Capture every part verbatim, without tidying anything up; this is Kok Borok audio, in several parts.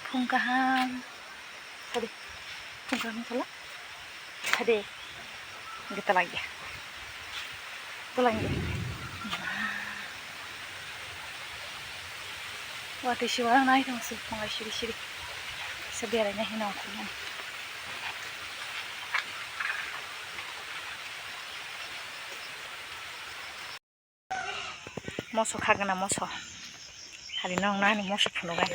Phung kaham. Sadi. Phung kaham kala. Sadi. Gita lagi. Gita lagi. Wati siwa nai tong su phung ai siri siri. Sabi arai nai hino. Moso khagana moso. Hari nong nani moso phunugai.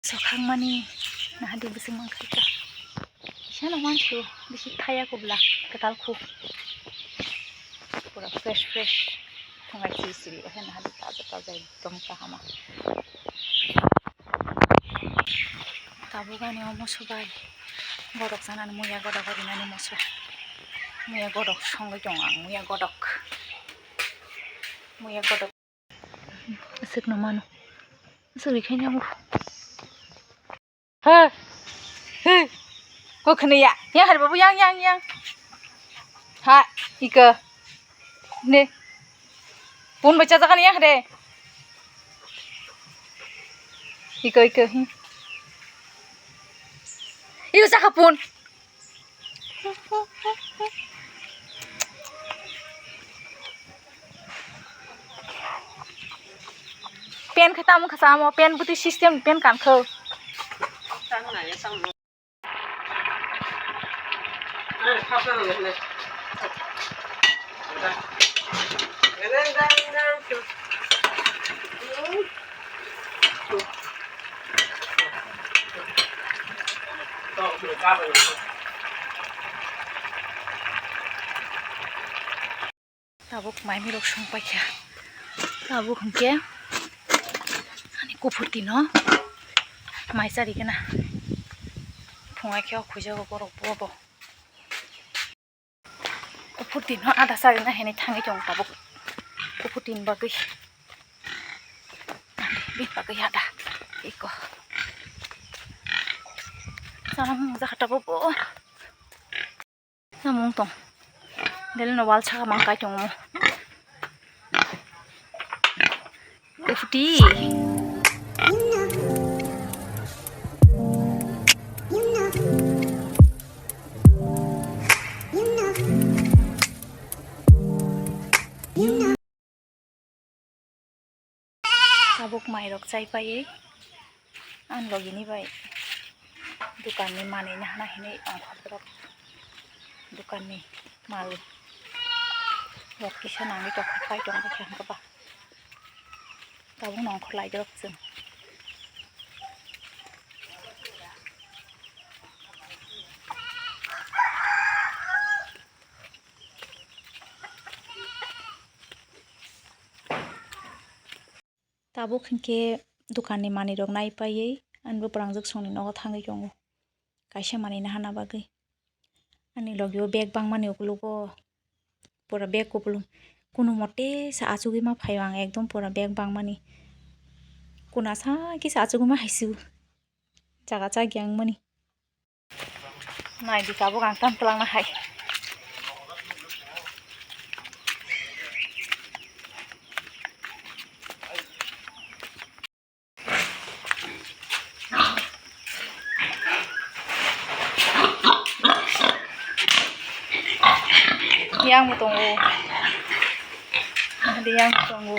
Sokhangmani nahadi bising mangkhaika. Isano mansu bisi thaya kubla ketal khu. Pura fresh fresh. Thongai siri siri ohe nahadi taja taja ekdom kahama. Tabuk ani o moso bai godok sanani muya godok rinani moso. Muya godok songwi tongo ang muya godok. Muya godok. Aswkno mano. Aswk rikhaina bo. Ha. He. Ko khne ya. Ya har babu yang yang yang. Ha, ika. Ne. Pun bacha jakan ya hade. Ika ika. Hmm. Iyo saka pun. Pen khe tamo khe samo, pen bwtwi system pen kan kho. Tabuk maimi rok song paikha. Tabuk hwnkhe ani kuphur tino mai chari gana. Phungai khe o khuijago borok bobo. Kuphur tino ada chari na hinwi thangwi tongo tabuk. Kuphur tin bagwi. Bini bagwi ada. Iko. Samung jakha tabuk bo. Samung tong. Dele no wal saka mang kai tongo. Kuphur ti. Tabuk mairok chai paiwi ani logini bai dukanni manwi nahana hinwi ongkhorrok dukanni mal rok kisa nangwi tongkha pai tongkha khe hwnkhe ba tabukno ongkhorlaijak chwng. Tabuk hinkhe dukanni manwirok nai paiwi ani bwprangjwk songni nogo thangwi tongo. Kaisa manwi nahana bagwi. Ani logio bag bangmani ukologo pura bag kupulung. Kunumote sa achugwi ma phaio ang ekdom pura bag bangmani. Kuna sa kisa achugwi ma haisiu. Jaga chagi ang mani. Naidi tabuk ang tam twlangna hai. Yang bo tongo. Hadi yang tongo.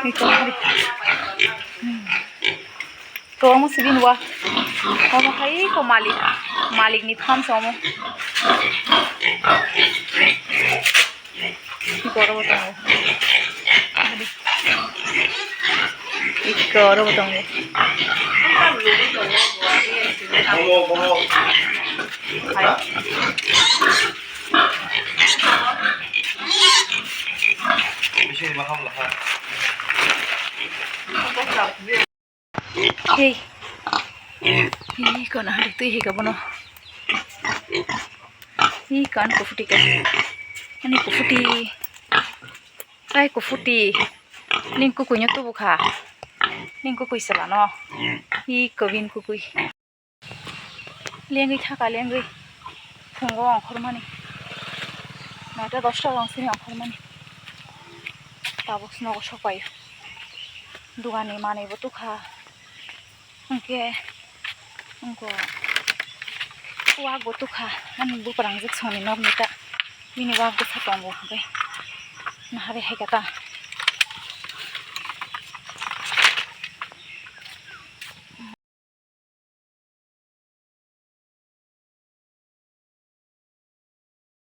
Iko hadi. Kwbangma sibin wa. Omo hai ko malik. Malik ni farm se omo. Iko oro bo tongo. Hadi. Iko oro bo tongo. Hey. Hi kono hari twi hi ka bono. Hi kan kufuti ka. Ani kufuti. Ai kufuti. Ning kukui no tubu kha. Ning kukui sala no. Hi kobin kukui. Lengwi thaka lengwi phungo ongkhormani. Noita dosta rong sini ongkhormani. Tabuk nogo sokpaio. Dugani manwi bo tukha. Hwnkhe wngkha wak bo tukha. Ani buprang jik songni nokni ta. Bini wak bwsa tongo hwnkhe. Nahari hai khe ta.